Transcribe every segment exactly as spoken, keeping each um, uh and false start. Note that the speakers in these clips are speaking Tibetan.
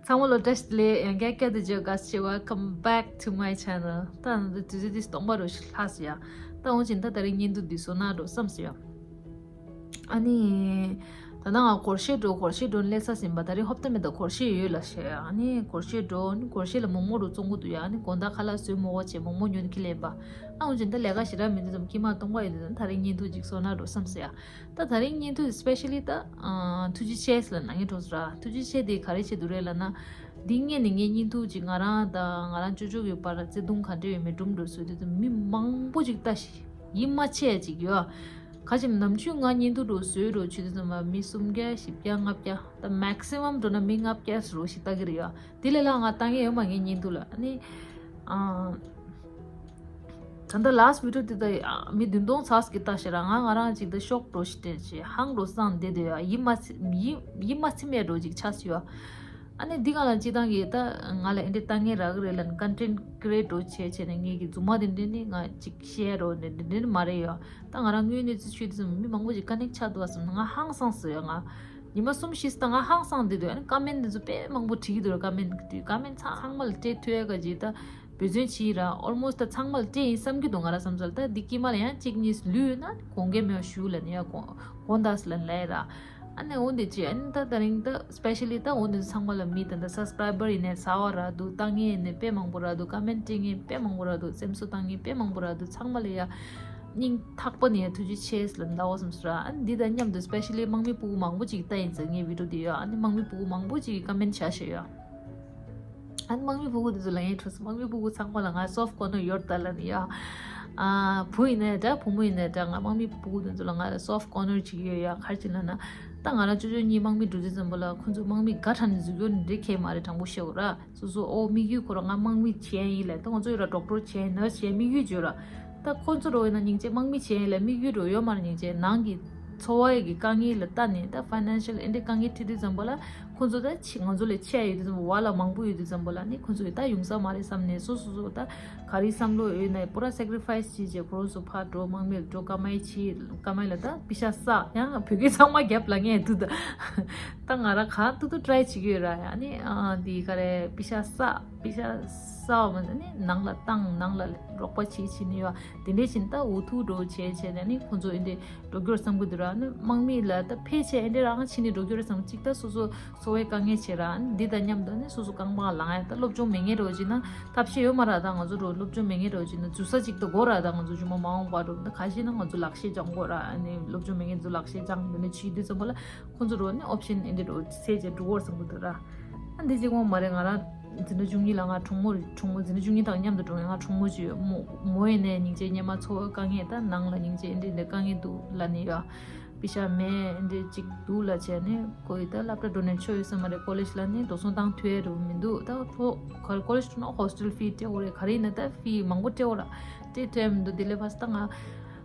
ཚང་མ་ལ་བཀྲ་ཤིས་བདེ་ལེགས། ཡང་བསྐྱར་བསྐྱར་དུ་བརྗོད་དགའ་ཞེས། Welcome back to my channel. ད་ང་ཚོ་དུས་ཚོད་འདི་སྟོང་པ་རུ་ལྷག་སོང་ཡ། ད་འོང་ཅིང་ད་ད་རིང་བརྙན་ཐུང་འདི་བཟོ་ན་འགྲོ་བསམ་སོང་ཡ། ཨ་ནི། ད་ལྟ་ང་སྒོར་གཞས་འགྲོ་སྒོར་གཞས་འགྲོ་སླེབས་ས་ཟིན་པ། ད་རིང་ཧོབ་ཏེ་མེད་ད་སྒོར་གཞས་ཡོད་ལ་ཞེས། ཨ་ནི་སྒོར་གཞས་འགྲོ་ནི་སྒོར་གཞས་ལ་མོག་མོག་རུ་བཙོང་གི་འདུག་ཡ། ཨ་ནི་དགོང་དག་ཁ་ལག་བཟོས་མོག་མོག་བྱས་མོག་མོག་ཉོ་ནི་ཁས་ལེན་པ། ཨ་འོང་ཅིང་ད་ལས་ཀ་ཞེ་དྲག་མི་འདུག་ཙམ་དཀྱིལ་མ་སྟོང་པ་ཡོད་དུས་ད་རིང་བརྙན་ཐུང་ཅིག་བཟོ་ན་འགྲོ་བསམ་སོང་ཡ། ད་ད་རིང་བརྙན་ཐུང་སི་པེ་ཤ་ལི་ད་ཨ་ཐུགས་རྗེ་ཆེ་ལབ་ན་ངས་འགྲོ་སོང་ར། ཐུགས་རྗེ་ཆེ་དེ་ག་རེ་བྱེད་དུ་རེད་ལབ་ན། འདི་སྔོན་ནས་ངས་བརྙན་ཐུང་ཅིག་ང་རང་དང་ང་རང་ཅོ་ཅོ་གི་བར་བརྩེ་དུང་ག་འདྲ་ཡོད་མེད་སྒྲུང་འགྲོ་སོང་དུས་མི་མང་པོ་ཅིག་ལྟ་ཞིག་ཡིད་མ་ཆེས་ཅིག་ཡོད། ཁ་ཅིག་ནམ་རྒྱུན་ང་བརྙན་ཐུང་འགྲོ་བཟོས་འགྲོ་བྱེད་དུས་ཙམ་པ་མི་སུམ་བརྒྱ་བཞི་བརྒྱ་ལྔ་བརྒྱ་ད་མེག་སི་མམ་འགྲོ་ན་མི་ལྔ་བརྒྱ་ཟེར་རོ་ཞིག་ལྟ་གི་རེད་ཡ། དེ་ལས་ལྷག་ང་ལྟ་མཁན་ཡོད་མ་ངའི་བརྙན་ཐུང་ལ་ཨ་ནི། ཨ། ད་ལྟ་ལཱ་སི་ཊི་བི་ཌི་ཡོ་དེ་ད་མི་བདུན་སྟོང་ཚགས་ཀྱི་ལྟ་ཞེ་ར་ང་ང་རང་ཅིག་ད་ཤོག་འགྲོ་ཞིག་སྤྲད་ཅེ་ཧང་འགྲོ་སང་བསྡད་དེ་ཡ་ཡིད་མ་ཚིམ་ཡིད་ཡིད་མ་ཚིམ་ཡ་འགྲོ་ཅིག་ཆགས་སོང་ཡ། ཨ་ནི་འདི་ག་ལ་སྤྱི་བཏང་གི་ད་ང་ལ་ཨེ་འདྲ་ལྟ་མཁན་རག་གི་རེད་ལ་ནི་ཀོན་ཊེན་ཊི་ཀི་རི་ཨེ་ཊི་འགྲོ་བྱས་བྱས་ནས་ངེད་ཀྱི་རྫུན་མ་དེ་འདྲ་ནི་ང་ཅིག་བཤད་རོགས་འདྲ་འདྲ་འདྲ་ནི་མ་རེད་ཡ། ད་ང་རང་དངོས་གནས་ཚུལ་ཆུད་དེ་ཙམ་མི་མང་པོ་ཅིག་ཀ་ནེག་ཊི་ཆགས་འདུག་བ་བསམ་ན་ང་ཧང་སངས་སོང་ཡ་ང་། ཉི་མ་གསུམ་བཞི་ཙམ་ང་ཧང་སངས་བསྡད་འདུག་ཨ་ནི་ཀོ་མེན་ཊི་འདི་ཚོ་དཔེ་མང་པོ་བྲིས་ཀྱི་འདུག་ར། ཀོ་མེན་ཊི་འདི་ཀོ་མེན་ཊི་ཚང་མ་ལ་སྤྲད་ཐུབ་ཡ་ག་ཅིག་ད་འབད་བརྩོན་བྱས་ར། ཨོལ་མོ་སི་ཊི་ད་ཚང་མ་ལ་སྤྲད་ཡིན་བསམ་གྱི་འདུག་ང་ར་བསམ་ཚུལ་ད་འདི་དཀྱིལ་མ་ལ་ཡང་གཅིག་གཉིས་ལུས་ཡོད་ན་དགོངས་འགལ་མེད་པ་ཞུ་ལབ་ནས་ཡ་དགོངས་དགོངས་དག་ལབ་ནས་ལབ་ཡ་ར། ཨ་ནི་འོ་འདི་ཅི་ཨ་ནི་ད་ད་རིང་ད་སི་པེ་ཤ་ལི་ད་འོ་འདི་ཚང་མ་ལ་མི་ད་ད་སབ་སི་ཀི་རའི་བར་ཡིན་ནའི་ཟ་བ་རག་འདུག་ལྟ་མཁན་ཡིན་ནའི་དཔེ་མང་པོ་རག་འདུག་ཀོ་མེན་ཊི་སྤྲད་མཁན་དཔེ་མང་པོ་རག་འདུག་སེམས་གསོ་བཏང་མཁན་དཔེ་མང་པོ་རག་འདུག་ཚང་མ་ལ་ཡ། སྙིང་ཐག་པ་ནས་ཐུགས་རྗེ་ཆེ་ལབ་འདའ་བ་བསམ་སོང་ར། ཨ་ནི་འདི་དང་མཉམ་དུ་སི་པེ་ཤ་ལི་དམག་མི་སྤུ་གུ་མང་པོ་ཅིག་ལྟ་ཡིན་ཟེར་ངའི་བི་ཌི་ཡོ་འདི་ཡོད། ཨ་ནི་དམག་མི་སྤུ་གུ་མང་པོ་ཅིག་གིས་ཀོ་མེན་ཊི་བྱ་ཤེས་ཡོད། ཨ་ནི་དམག་མི་སྤུ་གུ་འདི་ཚོ་ལ་ངས་འཕྲོ་སོང་། དམག་མི་སྤུ་གུ་ཚང་མ་ལ་ང་སོཕ་ཊི་ཀོར་ནར་ཡོད་ད་ལབ་ནི་ཡ། ཨ་བུ་ཡིན་ནའི་འདྲ་བུ་མོ་ཡིན་ནའི་འདྲ་ང་དམག་མི་སྤུ་གུ་འདི་ཚོ་ལ་ང་ལ་སོཕ་ཊི་ཀོར་ནར་ཅིག་ཡོད་ཡ། ག་རེ་ཅིག་ལབ་ན། ད་ང་རང་ཅོ་ཅོ་གཉིས་དམག་མི་འགྲོ་དུས་ཙམ་པ་ལ་ཁོ་ཚོ་དམག་མི་ག་འདྲ་ནས་འཛུལ་རྒྱུ་ནི་འདྲ་ཁྱད་མ་རེད། དྲང་པོ་བཤད་དགོས་ར། སོ་སོ་ཨོ་དམིགས་ཡུལ་ཁོ་རང་ང་དམག་མི་བྱས་ཡིན་ལབ། ད་ང་ཚོ་ཡོད་ར་ཌོག་ཊར་བྱས་ཡིན་ནར་སི་བྱས་དམིགས་ཡུལ་བརྗོད་ར། ད་ཁོ་ཚོ་རོ་ཡིན་ན་སྙིང་རྗེ་དམག་མི་བྱས་ཡིན་ལབ་དམིགས་ཡུལ་རོ་ཡོད་མ་རེད། སྙིང་རྗེ་ནང་གི་འཚོ་བ་ཡི་གི་དཀའ་ངལ་ལ་ལྟ་ནས་ད་ཕའི་ནན་ཤལ་ཨེ་འདྲའི་དཀའ་ངལ་འཕྲད་དུས་ཙམ་པ་ལ་ཁོ་ཚོ་ད་ཕྱི་ང་ཚོ་ལས་ཆེ་ཡོད་དུས་ཙམ་པ་བ་ལ་མང་པོ་ཡོད་དུས་ཙམ་པ་ལ་ནི་ཁོ་ཚོ་ཡི་ད་ཡོང་ས་མ་རེད་བསམ་ནས་སོ་སོ་སོ་ད་ག་རེ་བསམ་བློ་ཡོད་ན་པུ་ར་སེ་ཀི་རི་ཕའི་སི་བྱས་བྱས་ཁོ་རང་ཚོ་ཕར་འགྲོ་དམག་མི་ལ་འགྲོ་ཀ་མའི་ཕྱི་ཀ་མའི་ལ་ད་པི་ཤ་ས་ཡང་བོད་སྐད་ཚང་མ་རྒྱབ་ལ་ངས་འདུག་ད་ད་ང་ར་ག་ཏུ་ཏུ་ཊི་རའི་བྱེད་ཀྱི་ཡོད་ར། ཡ་ནི་ཨ་འདི་ག་རེ་པི་ཤ་ས་པི་ཤ་ས་བ་མ་ནི་ནང་ལ་བཏང་ནང་ལ་རོགས་པ་བྱེད་བྱེད་ནི་ཡོད། དེ་འདྲའི་བཞིན་ད་འུ་ཐུག་འགྲོ་བྱས་བྱས་ནས་ནི་ཁོ་ཚོ་ཨེ་འདྲའི་འགྲོ་རྒྱུར་བསམ་གི་འདུག་ར། ནི་དམག་མི་ལ་ད་ཕལ་ཆེར་ཨེ་འདྲའི་རང་ཕྱིན་ནས་འགྲོ་རྒྱུར་བསམ་གཅིག་ད་སོ་སོ་འཚོ་བའི་དཀའ་ངལ་ཆེ་ར། འདི་དང་མཉམ་དུ་ནི་སོ་སོ་རྐང་པ་ལངས་ཡ་ད་སློབ་སྦྱོང་མེད་མཁན་རོ་ཅིག་ན་ཐབས་ཤེས་ཡོད་མ་ར། ད་ང་ཚོ་རོ་སློབ་སྦྱོང་མེད་མཁན་རོ་ཅིག་ན་འཛུལ་ས་ཅིག་ད་དགོས་ར། ད་ང་ཚོ་ཇུ་མ་མ་འོངས་པ་རོ་ད་ག་ཤེད་ན་ང་ཚོ་ལག་ཤེས་སྦྱང་དགོས་ར། ཨ་ནི་སློབ་སྦྱོང་མེད་མཁན་ཚོ་ལག་ཤེས་སྦྱང་འདི་ནི་བྱེད་དུས་ཙམ་པ་ལ་ཁོང་ཚོ་རོ་ནི་ཨོབ་ཤན་ཨེ་འདྲ་རོ་སེ་ཅེ་འགྲོ་དགོས་བསམ་གི་འདུག་ར། ཨ་འདི་གཅིག་པོ་མ་རེད། ང་རང་འཛིན་གྲྭ་བཅུ་གཉིས་ལ་ང་གྲོགས་མོ་རེད། གྲོགས་མོ་འཛིན་གྲྭ་བཅུ་གཉིས་དང་མཉམ་དུ་འགྲོ་ངས་ང་གྲོགས་མོ་ཅིག་ཡོད། མོ་མོ་ཡིན་ནའི་སྙིང་རྗེ་སྙེ་མ་འཚོ་བ་དཀའ་ངལ་ད་ནང་ལ་སྙིང་རྗེ་ཨེ་འདྲ་འདྲ་དཀའ་ངལ་འདུག་ལབ་ནི་ཡོད། པེ་ཤ་མེད་ཨེ་འདྲ་ཅིག་འདུག་ལབ་བྱས་ནས་ཁོ་ཡི་ད་སློབ་གྲྭ་འགྲོ་ནས་ཆོ་ཡོད་ས་མ་རེད། ཀོ་ལེཇ་ལ་ནི་འགྲོ་སོང་བཏང་ཐུབ་ཡ་རུ་མི་འདུག་ད་ཁོ་ཁོ་ཀོ་ལེཇ་འགྲོ་ན་ཧོ་སི་ཊེལ་ཕི་སྤྲད་དགོས་རེད། ག་རེ་ཡིན་ན་ད་ཕི་མང་པོ་སྤྲད་དགོས་ར། སྤྲད་ཐུབ་ཡ་མི་འདུག་དེ་ལས་ཕར་ད་ང་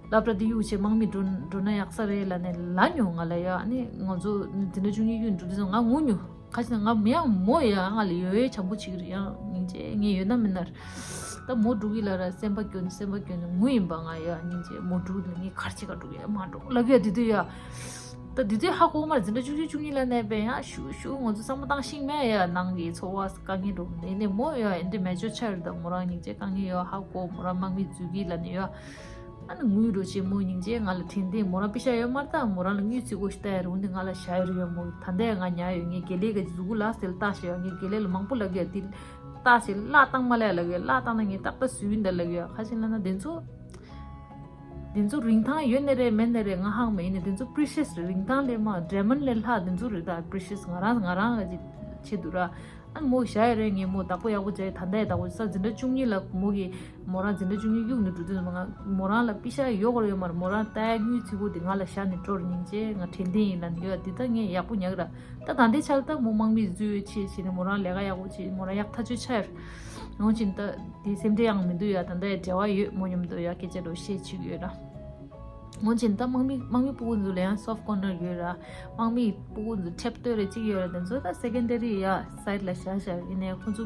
སློབ་གྲྭ་འདི་གཡུག་བྱས་དམག་མི་འགྲོ་འགྲོ་ན་ཡག་ས་རེད་ལབ་ནས་ལབ་མྱོང་ང་ལ་ཡ། ཨ་ནི་ང་ཚོ་འཛིན་གྲྭ་བཅུ་གཉིས་གཡུག་འགྲོ་དུས་ང་ངུ་མྱོང་། ཁ་ཅིག་ང་མི་ཡང་མོ་ཡ་ང་ལ་ཡོད་ཡོད་བྱམས་པོ་བྱེད་ཀྱི་རེད། ཡང་སྙིང་རྗེ་ངས་ཡོད་ན་མིན་ན་རེད། ད་མོ་འགྲོ་གི་ལ་ར་སེམས་པ་སྐྱོ་ནས་སེམས་པ་སྐྱོ་ནས་ངུ་ཡིན་པ། ང་ཡ་སྙིང་རྗེ་མོ་འགྲོ་གི་ལ་ངས་གར་ཅིག་ག་འགྲོ་གི་ཡ་མ་འགྲོ་ལབ་ཡ་དེ་དུས་ཡ། ད་དེ་དུས་ཧ་གོ་མ་རེད། འཛིན་གྲྭ་བཅུ་གཅིག་བཅུ་གཉིས་ལ་གནས་པའི་ཡང་ཤུ་ཤུ་ང་ཚོ་བསམ་བློ་བཏང་ཤེས་མེད་ཡ། ནང་གི་འཚོ་བ་དཀའ་ངལ་འགྲོ་ནས་ནས་མོ་ཡ་ཨེ་འདྲ་མེ་ཅོར་ཆགས་རེད། ད་མོ་རང་སྙིང་རྗེ་དཀའ་ངལ་ཡོད་ཧ་གོ། མོ་རང་དམག་མི་འཛུལ་གི་ལ་ནས་ཡ། ཨ་ནི་ངུས་རོ་ཆེ་མོ་སྙིང་རྗེ་ང་ལ་དྲན་དེ་མོ་རང་པེ་ཤ་ཡོད་མ་རེད། ད་མོ་རང་ལ་དངུལ་ཚིག་གོ་ཞིག་ལྟ་ཡ་རུང་དེ་ང་ལ་བཞག་ཡོད་རེད་ཡ། མོ་ད་ལྟ་ཡ་ང་ཉལ་ཡོད། ངའི་དགེ་ལས་ཀྱི་གཟུགས་པོ་ལ་སེལ་ལྟ་ཞེས་ཡ། ངའི་དགེ་ལས་ལ་མང་པོ་ལབ་ཡ་དེ་ལྟ་ཞེས་གླ་བཏང་མ་ལས་ལབ་ཡ། གླ་བཏང་ན་ངས་ཏག་ཏག་བཟོས་ཡིན་ད་ལབ་ཡ། ཁ་ཤས་ལབ་ན་དེ་ཚོ་དེ་ཚོ་རིན་ཐང་ཡོད་ནི་རེད་མེད་ནི་རེད་ང་ཧང་མ་ཡིན་ནི། དེ་ཚོ་པི་རི་ཤི་ཡས་རེད། རིན་ཐང་ལས་མ་ཌའི་མོན་ཌི་ལས་ལྷག་དེ་ཚོ་རེད། ད་པི་རི་ཤི་ཡས་ང་རང་ང་རང་ག་ཅིག་བྱེད་འདུག་ར། ཨ་མོ་བཞག་ཡ་རེད། ངས་མོ་བདག་པོ་ཡག་པོ་བྱས་ད་ལྟ་ཡ་བདག་པོ་ས་འཛིན་གྲྭ་བཅུ་གཉིས་ལ་མོ་གིས་མོ་རང་འཛིན་གྲྭ་བཅུ་གཉིས་གཡུག་ནས་འགྲོ་དུས་ང་མོ་རང་ལ་པེ་ཤ་ཡོད་གོ་ཡོད་མ་རེད། མོ་རང་ལྟ་ཡ་དངུལ་ཚིག་པོ་དེ་ང་ལ་བཞག་ནས་འགྲོ་རེད། སྙིང་རྗེ་ང་དྲན་རྟེན་ཡིན་ལབ་ནས་ཡོད། དེ་ད་ངས་ཡག་པོ་ཉར་གི་ར། ད་ད་ལྟའི་ཆར་ད་མོ་དམག་མི་འཛུལ་ཡོད་ཆེད་བྱས་ནས་མོ་རང་ལས་ཀ་ཡག་པོ་བྱས་མོ་རང་ཡག་ཐག་ཆོད་ཆགས་ཡོད་རེད། ཡོང་ཕྱིན་ད་དེ་སེམས་ཁྲལ་ཡང་མི་འདུག་ཡ། ད་ལྟ་ཡ་འབྲེལ་བ་ཡོད་མོ་མཉམ་དུ་ཡ་སྐད་ཆ་འདྲ་བཤད་བཅུག་ཡོད་ར། འོན་ཀྱང་ད་དམག་མི་དམག་མི་སྤུ་གུ་ཚོ་ལ་ཡང་སོཕ་ཊི་ཀོར་ནར་ཡོད་ར། དམག་མི་སྤུ་གུ་ཚོ་ཁྲེབ་སྟོད་རེ་གཅིག་ཡོད་ར། དེ་ཚོ་ད་སེ་ཀེན་ཌ་རི་ཡ་སའིཌ་ལ་བཞག་བཞག་ཡིན་ནའི་ཁོང་ཚོ་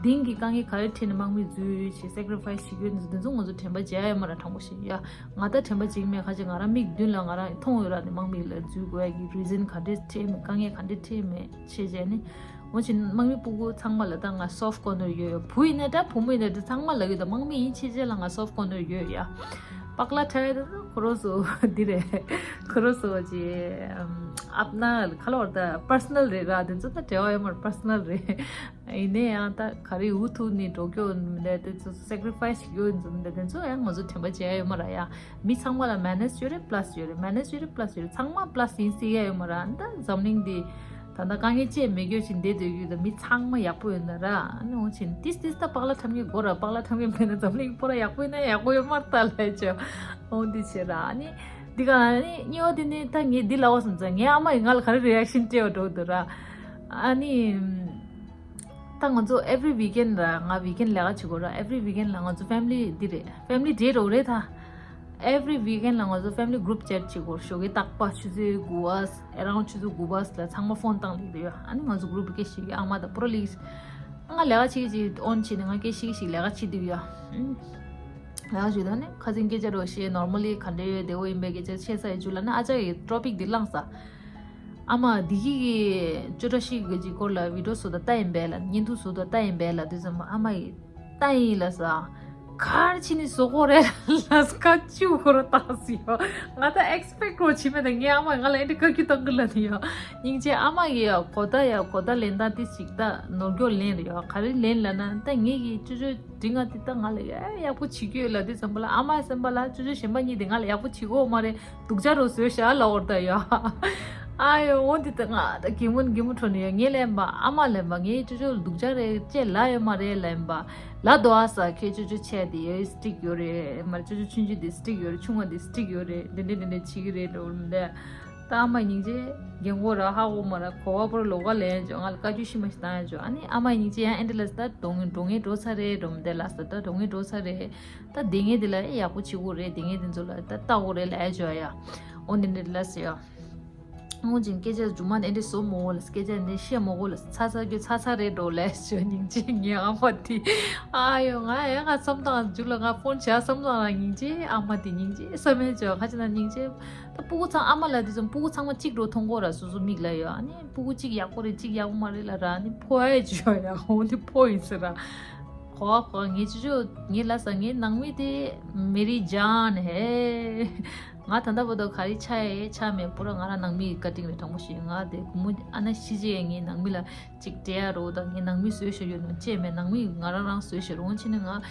འདིང་གི་དཀའ་ངལ་ག་རེ་འཕྲད་ནས་དམག་མི་འཛུལ་ཡོད་ཅེས་སེ་ཀི་རི་ཕ་ཡི་སི་བྱེད་ཀྱི་ཡོད་འདུག་དེ་ཚོ་ང་ཚོ་དྲན་པ་བརྗེད་ཡ་ཡོད་མ་ར། དྲང་པོ་བཤད་ཡ་ང་ད་དྲན་པ་བརྗེད་ཀྱི་མེད། ཁ་ཅིག་ང་རང་མིག་མདུན་ལ་ང་རང་མཐོང་ཡོད་ར། ནི་དམག་མི་ལ་འཛུལ་དགོས་ཡ་གི་རི་ཛན་ག་འདྲས་འཕྲད་མེད་དཀའ་ངལ་ག་འདྲས་འཕྲད་མེད་བྱས་བྱས་ནི། འོ་ཅིན་དམག་མི་སྤུ་གུ་ཚང་མ་ལ་ད་ང་soft corner ཡོད་ཡོད། བུ་ཡིན་ན་འདྲ་བུ་མོ་ཡིན་ན་འདྲ་ཚང་མ་ལ་ཡོད། ད་དམག་མི་ཡིན་ཕྱིན་ཆད་ལ་ང་soft corner ཡོད་ཡ། པག་ལ་ཁྲ་ཡ་ད་ཁོ་རོ་སོ་འདི་རེད། ཁོ་རོ་སོ་ཅི་ཨབ་ན་ཁ་ལོར་ད་personal རེད་ར། དེ་ཚོ་ད་འབྲེལ་བ་ཡོད་མར་personal རེད། ཡིན་ནའི་ཡང་ད་ག་རེ་འུ་ཐུག་ནི་འགྲོ་སྐྱོ་མི་འདྲ་དེ་ཚོ་sacrifice ཡོད་འཛོམས་འདྲ་དེ་ཚོ་ཡང་ང་ཚོ་དྲན་པ་བརྗེད་ཡ་ཡོད་མ་ར་ཡ། མི་ཚང་མ་ལ་minus ཡོད་རེད་plus ཡོད་རེད། minus ཡོད་རེད་plus ཡོད་རེད། ཚང་མ་plus ཡིན་སྲིད་ཡ་ཡོད་མ་ར། ད་འཛམ་གླིང་འདི་ད་ལྟ་དཀའ་ངལ་ཅེས་མེད་རྒྱུ་ཞིག་འདས་སྡོད་རྒྱུ་ད་མི་ཚང་མ་ཡག་པོ་ཡོད་ན་ར། ཨ་ནི་འོ་ཆེན་ཏིས་ཏིས་ད་པག་ལ་ཁྲམ་གྱི་སྒོ་ར། པག་ལ་ཁྲམ་གྱི་མེད་ན་འཛམ་གླིང་པོ་ར་ཡག་པོ་ཡིན་ན་ཡག་པོ་ཡོད་མ་རེད་ད་ལས་ཅོ། འོ་འདི་བྱེད་ར། ཨ་ནི་འདི་ག་ཨ་ནི་སྨྱོ་འདི་ནི་ད་ངས་འདི་ལ་བ་སོང་ཙང་ངའི་ཨ་མ་ཡིས་ང་ལ་ག་རེ་reaction སྤྲད་བ་འགྲོ་འདུག་ར། ཨ་ནི། ད་ང་ཚོ་every weekend ར། ང་weekend ལས་ཀ་བྱེད་དགོས་ར། every weekend ལ་ང་ཚོ་family འདི་རེད། family day རོགས་རེད་ད། every weekend ལ་ང་ཚོ་family group chat བྱེད་དགོས། ཞོགས་ཀའི་རྟག་པ་ཆུ་ཚོད་དགུ་པ་around ཆུ་ཚོད་དགུ་པ་ལ་ཚང་མ་phone བཏང་ལེ་རེད་ཡ། ཨ་ནི་ང་ཚོ་group སྐད་ཤིག་ཨ་མ་དང་པུ་ར་ལིག་ང་ལས་ཀ་བྱེད་ཀྱི་on བྱེད་ནས་ང་སྐད་ཤིག་ཤིག་ལས་ཀ་བྱེད་འདུག་ཡ། ལས་ཀ་བྱེད་ད་ནི་ཁ་སང་སྐད་ཆ་རོགས་བཤད། normally ག་འདྲ་ཡོད། བདེ་བོ་ཡིན་པའི་སྐད་ཆ་བཤད་ས་ཡི་ཇུ་ལ་ན་ཨ་ཅག་གི་topic འདི་བླངས་ས། ཨ་མ་འདི་གི་གི་ཅོ་ཏྲ་ཤི་གི་ཅིག་སྐོར་ལ་video བཟོ་ད་ལྟ་ཡིན་པས་ལ། བརྙན་ཐུང་བཟོ་ད་ལྟ་ཡིན་པས་ལ། དུས་ཙམ་ཨ་མ་ཡི་ལྟ་ཡིན་ལ་ས། གར་ཕྱིན་ནི་བཟོ་གོ་རེད་ལ་ས། ཁ་ཅུ་ཁོ་ར་བཏང་སི་ཡོ། ང་ད་expect རོ་ཕྱི་མེད་ད། ངའི་ཨ་མ་ང་ལ་ཨེ་འདྲ་བཀའ་བཀྱོན་བཏང་གི་ལ་ནི་ཡོ། སྙིང་རྗེ། ཨ་མ་གི་ཡ་གོ་ད་ཡ་གོ་ད་ལེན་ད་དེ་ཅིག་ད་ནོར་སྐྱོ་ལེན་རེད་ཡོ། ག་རེ་ལེན་ལ་ན་ད་ངེད་ཀྱི་ཅོ་ཅོ་འདི་ང་དེ་ད་ང་ལ་ཡ་ཡག་པོ་བྱེད་ཀྱི་ཡོད་ལ། དུས་ཙམ་པ་ལ་ཨ་མ་སེམས་པ་ལ་ཅོ་ཅོ་གཞན་པ་གཉིས་དེ་ང་ལ་ཡག་པོ་བྱེད་གོ་མ་རེད། སྡུག་ཅག་རོ་བཟོས་ཤག་ལ་འོར་ད་ཡ། ཨ་ཡོ་འོ་འདི་ད་ང་ད་གད་མོ་གད་མོ་འཕྲོ་ནས་ཡ། ངས་ལན་པ་ཨ་མ་ལན་པ་ངའི་ཅོ་ཅོ་སྡུག་ཅག་རེད་ཅེས་ལ་ཡོད་མ་རེད་ལན་པ། ལ་དོ་ཨ་ས་ཁྱེད་ཅོ་ཅོ་ཆས་དེ་ཡ་strict ཡོད་རེད་མ་རེད། ཅོ་ཅོ་ཆུང་ཆུང་དེ་strict ཡོད་རེད། ཆུང་བ་དེ་strict ཡོད་རེད། དེ་འདྲས་དེ་འདྲས་བྱེད་ཀྱི་རེད་འགྲོ་མི་འདུག་ད་ཨ་མ་སྙིང་རྗེ། རྒན་གོག་ར་ཧ་གོ་མ་ར་གོ་བ་པོར་ལོག་ག་ལན་ཅོ། ང་ལ་བཀའ་བཀྱོན་ཤི་མ་ཤི་བཏང་ཡ་ཅོ། ཨ་ནི་ཨ་མ་སྙིང་རྗེ་ཡང་ཨེ་འདྲ་ལ་ད་འགྲོ་ངེས་འགྲོ་ངེས་འགྲོ་ཚར་རེད་འགྲོ་མི་འདུག་ལ་ས། ད་འགྲོ་ངེས་འགྲོ་ཚར་རེད། ད་དེ་ངས་དེ་ལ་ཨེ་ཡག་པོ་བྱེད་དགོས་རེད། དེ་ངས་དེ་ཚོ་ལ་ད་ལྟ་དགོས་རེད་ལབ་ཡ་ཅོ་ཡ། འོ་འདི་འདྲ་ལ་ཟེར་ཡ། སྔོན་ཅིང་སྐད་ཆ་རྒྱུ་མ་ནས་འདྲི་བཟོ་མོ་ལ་སྐད་ཆ་འདི་བཤད་མོ་གོ་ལ་ཚ་ཚ་རྒྱུ་ཚ་ཚ་རེད་འགྲོ་ལས་ཞོ་སྙིང་རྗེ་ངའི་ཨ་མ་དེ། ཨ་ཡོ་ང་ཡ་ང་བསམ་སྟངས་རྒྱུ་ལ་ང་ཕོན་བྱ་བསམ་སྟངས་ལ་སྙིང་རྗེ། ཨ་མ་དེ་སྙིང་རྗེ་བསམ་མེད་ཅོ་ཁ་ཅི་ན་སྙིང་རྗེ། ད་སྤུ་གུ་ཚང་ཨ་མ་ལ་དེ་ཚོ་སྤུ་གུ་ཚང་མ་གཅིག་འགྲོ་མཐོང་གོ་ར་སོ་སོ་མིག་ལ་ཡོ། ཨ་ནི་སྤུ་གུ་གཅིག་ཡག་པོ་རེད་གཅིག་ཡག་པོ་མ་རེད་ལ་ར་ཨ་ནི་ཕོ་ཨེ་ཅོ་ཡ་འོ་ནི་ཕོ་ཡིན་ཟེར་ར། གོ་གོ་ངའི་ཅོ་ཅོ་ངའི་ལ་ས་ངའི་ནང་མི་དེ་མེ་རི་ཇཱན་ཧེ། ང་ད་ལྟ་བར་དུ་ག་རེ་ཆ་ཡེ་ཆ་མེད་པོ་ར་ང་རང་ནང་མི་ཡི་བཀའ་དྲིན་རེད་དྲང་པོ་ཞིག་ང་དེ་ཁོ་མོ་ཨ་ན་ཤི་རྗེས་ངའི་ནང་མི་ལ་ཅིག་སྤྲད་ཡ་རོ་ད་ངའི་ནང་མི་བཟོས་ཤོར་ཡོད་ནོ་ཅེས་མེད། ནང་མི་ང་རང་རང་བཟོས་ཤོར་འོང་ཕྱིན་ནས་ང་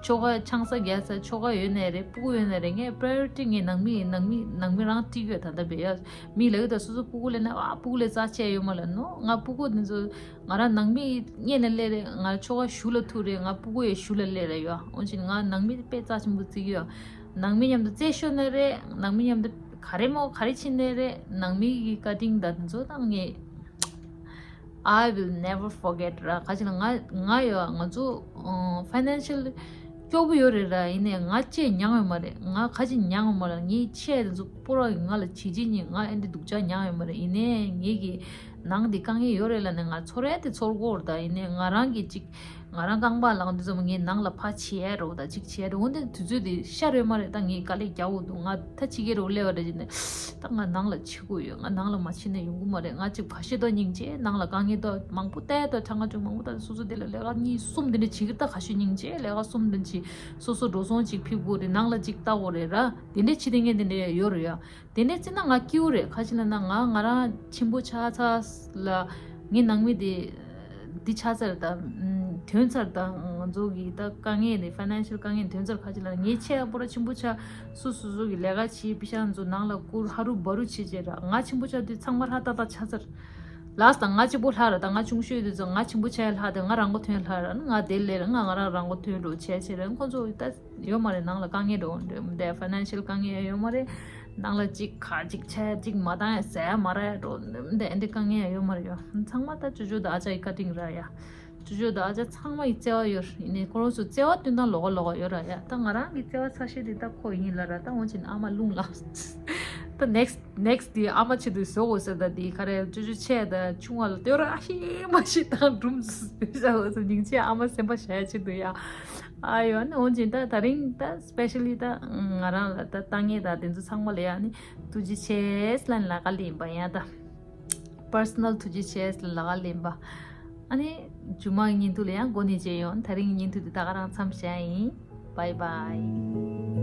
ཆོ་ག་ཆང་ས་རྒྱག་ས་ཆོ་ག་ཡོད་ནའི་རེད་སྤུ་གུ་ཡོད་ནའི་རེད་ངའི་priority ངའི་ནང་མི་ནང་མི་ནང་མི་རང་སྤྲད་ཡོད། ད་ལྟ་བས་ཡ་མི་ལ་ཡོད་ད་སོ་སོ་སྤུ་གུ་ལས་ན་ཨ་སྤུ་གུ་ལས་རྩ་ཆེ་ཡོད་མ་ལ་ནོ། ང་སྤུ་གུ་དེ་ཚོ་ང་རང་ནང་མི་གཉེན་ལ་སླེབས་རེད། ང་ཆོ་ག་ཞུ་ལ་ཐུག་རེད། ང་སྤུ་གུ་ཡི་ཞུ་ལ་སླེབས་རེད་ཡོ། འོན་ཀྱང་ང་ནང་མི་དཔེ་རྩ་ཆེན་པོ་བརྩི་གི་ཡོ། ནང་མི་མཉམ་དུ་རྩེད་ཤོར་ན་རེད། ནང་མི་མཉམ་དུ་ག་རེ་མོ་ག་རེ་ཕྱིན་ནའི་རེད། ནང་མི་གི་བཀའ་དྲིན་དང་དེ་ཚོ་དང་ངས་I will never forget ར། ག་ཅི་ལ་ང་ང་ཡོ་ང་ཚོ་ཨ་financial སྐྱོ་པོ་ཡོད་རེད་ར། ཡིན་ནའི་ང་ཅེས་མྱངས་ཡོད་མ་རེད། ང་ག་ཅི་མྱངས་ཡོད་མ་རེད། ངའི་ཆས་དེ་ཚོ་སྤོ་ར་ང་ལ་བྱེད་ཅི་ཉིན་ང་ཨེ་འདྲ་སྡུག་ཅག་མྱངས་ཡོད་མ་རེད། ཡིན་ནའི་ངེད་ཀྱི་ནང་འདི་དཀའ་ངལ་ཡོད་རེད་ལ་ནི་ང་ཚོར་ཡ་དེ་ཚོར་གོ་ར། ད་ཡིན་ནའི་ང་རང་གི་ཅིག་ང་རང་རྐང་པ་ལངས་དུས་ཙམ་ངའི་ནང་ལ་ཕ་བྱེད་ཡ་རོ་ད་ཅིག་བྱེད་ཡ་རོ་འོན་ཏེ་དུས་ཚོད་དེ་ཤར་ཡོད་མ་རེད། ད་ངའི་དཀའ་ལས་རྒྱག་འོ་འདུག་ང་ད་ཕྱི་རྒྱལ་རོ་སླེབས་པ་རེད་ཅེ་ནས་ད་ང་ནང་ལ་ཕྱི་དགོས་ཡོད། ང་ནང་ལ་མ་ཕྱིན་ན་ཡོང་གི་མ་རེད། ང་ཅིག་ཁ་ཤས་ཏོ་སྙིང་རྗེ་ནང་ལ་དཀའ་ངལ་ཏོ་མང་པོ་བལྟས་ཏོ་ཁྲ་ང་ཅུང་མང་པོ་ད་སོ་སོ་དེ་ལ་ལས་ཀ་གཉིས་གསུམ་དེ་འདྲ་བྱེད་ཀྱི་ད་ཁ་ཤས་སྙིང་རྗེ་ལས་ཀ་གསུམ་དེ་ཅིག་སོ་སོ་འགྲོ་སོང་ཅིག་ཕིབ་དགོས་རེད། ནང་ལ་ཅིག་ལྟ་དགོས་རེད་ར། དེ་འདྲ་ཕྱི་དེ་ངས་དེ་འདྲ་ཡོད་རེད་ཡ། དེ་འདྲ་བརྩིས་ན་ང་སྐྱིད་པོ་རེད། ཁ་ཅིག་ལ་ན་ང་ང་རང་ཆེན་པོ་ཆགས་ཚར་ལ་ངའི་ནང་མི་དེ་འདི་ཆགས་ཚར་ད་ཐོན་ཚར་ད་ང་ཚོ་གི་ད་དཀའ་ངལ་དེ་financial དཀའ་ངལ་ཐོན་ཚར། ཁ་ཅིག་ལ་ངའི་ཆེ་ཡ་པོ་ར་ཆེན་པོ་ཆགས་སུ་སུ་སུ་གི་ལས་ཀ་བྱེད་པི་ཤ་ང་ཚོ་ནང་ལ་བསྐུར་ཧ་རུ་བ་རུ་བྱེད་བྱེད་ར། ང་ཆེན་པོ་ཆགས་དུས་ཚང་མ་ཧྲ་ཏག་ཏག་ཆགས་ཚར། ལགས་དང་ང་གཅིག་པོ་ལྷག་ར་ད་ང་ཆུང་ཤོས་དུས་ཚོད་ང་ཆེན་པོ་ཆགས་ལྷག་དེ་ང་རང་མགོ་ཐོན་ལྷག་ར་ང་དེ་ལས་ར་ང་ང་རང་རང་མགོ་ཐོན་འགྲོ་བྱས་བྱས་ར་ཁོང་ཚོ་ད་ཡོད་མ་རེད། ནང་ལ་དཀའ་ངལ་འགྲོ་འདྲ་མི་འདུག financial དཀའ་ངལ་ཡོད་མ་རེད། ནང་ལ་གཅིག་ཁ་གཅིག་ཆ་གཅིག་མ་བཏང་ཡ་ཟ་ཡ་མ་རག་ཡ་འགྲོ་འདྲ་མི་འདུག་ཨེ་འདྲ་དཀའ་ངལ་ཡོད་མ་རེད་ཡོ། ཚང་མ་ད་ཅོ་ཅོ་དང་ཨ་ཅག་གི་བཀའ་དྲིན་ར་ཡ། ཅོ་ཅོ་དང་ཨ་ཅག་ཚང་མ་ཡི་བརྩེ་བ་ཡོད་ཡིན་ནའི་ཁོ་རང་ཚོ་བརྩེ་བ་སྟོན་སྟངས་ལོགས་ཀ་ལོགས་ཀ་ཡོད་ར་ཡ། ད་ང་རང་གི་བརྩེ་བ་ཚ་ཤོས་དེ་ད་ཁོ་ཡིན་ལ་ར་ད་འོན་ཅིན་ཨ་མ་རླུང་ལ་ད་next next དེ་ཨ་མ་ཆེད་དུ་བཟོ་དགོས་ཟེར། ད་དེ་ག་རེ་ཅོ་ཅོ་ཆེ་ད་ཆུང་བ་ལ་ལྟོས་ར་ཨ་ཤི་མ་ཤི་དང་སྒྲུང་སྤེལ་བྱ་བ་ཚོ་སྙིང་རྗེ་ཨ་མ་སེམས་པ་ཞེ་ཆེད་དུ་ཡ། ཨ་ཡོ་ནི་འོན་ཅིན་ད་ད་རིང་ད་specially ད་ང་རང་ལ་ད་ལྟ་ངས་ད་དེ་ཚོ་ཚང་མ་ལ་ཡ་ནི་ཐུགས་རྗེ་ཆེ་ལ་ལ་ཀ་ལེན་པ་ཡ་ད་personal ཐུགས་རྗེ་ཆེ་ལ་ལ་ཀ་ལེན་པ། ཨ་ནི་མཇུག་མ་གི་བརྙན་ཐུང་ལ་ཡང་འགོ་ནས་མཇལ་ཡོང་། དེ་རིང་གི་བརྙན་ཐུང་འདི་ད་ག་རང་མཚམས་བཞག་ཡིན། Bye bye.